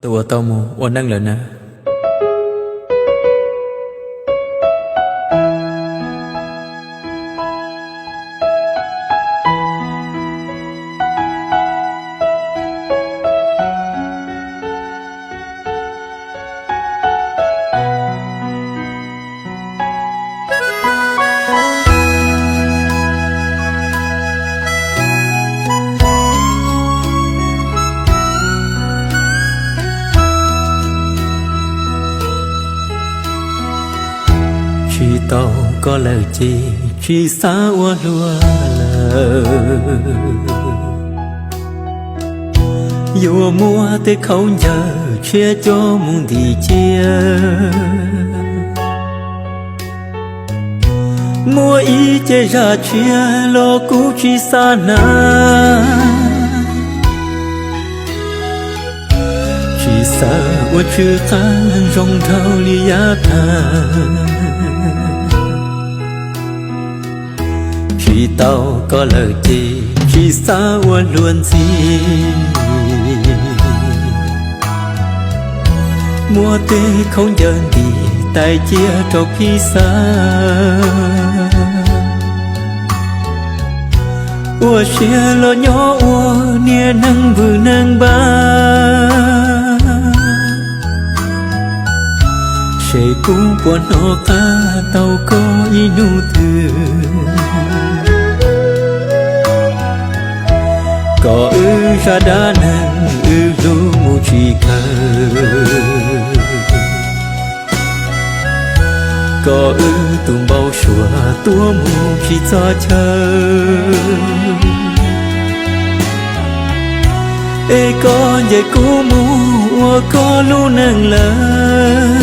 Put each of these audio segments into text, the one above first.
Tus uas tau mus ua neej lawm na. Tsis tau koj lawm ces tsis xav ua luag lawm. Yuav muab tej khaub ncaws tshiab coj mus ntim cia. Muaj ib ce zaj tshiab los kuv tsis xav hnav. Tsis xav ua tsw qab zoo dhau li yav tag. Tsis tau koj lawm ces tsis xav ua luag ntxiv. Muab tej khaub ncaws ntim tais cia rau phij xav. Ua siab los nyob ua niag neeg vwm neeg npab. Seb kuv puas hnov qab tau koj ib hnub twg. Kom wb zaj dab neeg wb hlub mus tsis kawg. Kom wb tus npau suav tuaj mus tsis txog chaw. Es koj ncaim kuv mus ua koj lub neej lawm.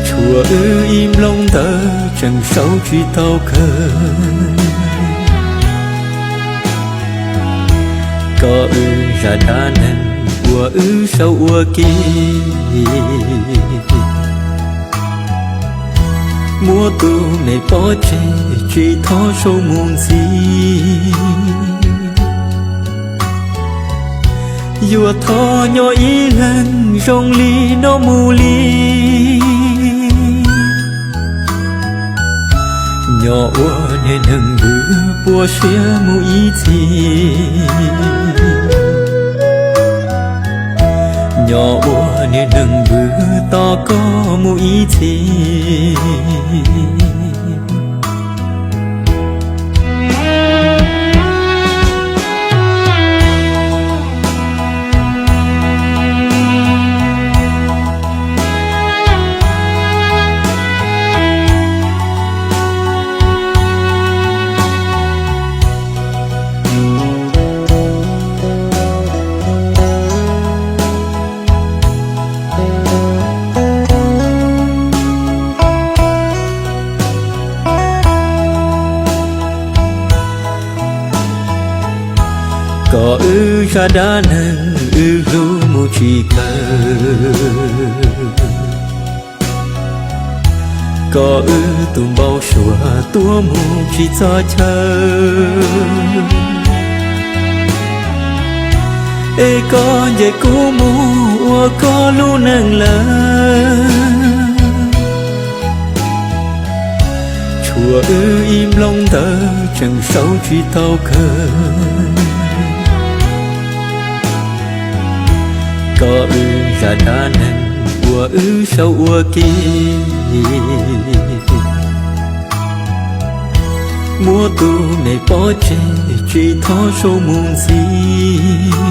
Tshuav wb ib nplooj ntawv tseem sau tsis tau kawg. Kom wb zaj dab neeg uas wb sau ua ke. Muab tus me pob tseg tsis thov sau mus ntxiv. Yuav thov nyob ib leeg zoo li no mus li. Nyob ua niag neeg vwm puas siab mus ib txhis. Nyob ua niag neeg vwm tos koj mus ib txhis. Kom wb zaj dab neeg wb hlub mus tsis kawg. Kom wb tus npau suav tuaj mus tsis txog chaw. Es koj ncaim kuv mus ua koj lub neej lawm. Tshuav wb ib nplooj ntawv tseem sau tsis tau kawg. Kom wb zaj dab neeg uas wb sau ua ke. Muab tus me pob tseg tsis thov sau mus ntxiv.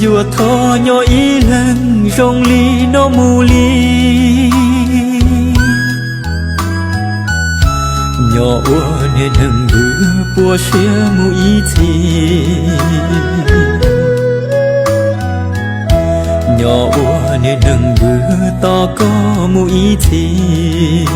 Yuav thov nyob ib leeg zoo li no mus li. Nyob ua niag neeg vwm puas siab mus ib txhis. Nyob ua niag neeg vwm tos koj mus ib txhis.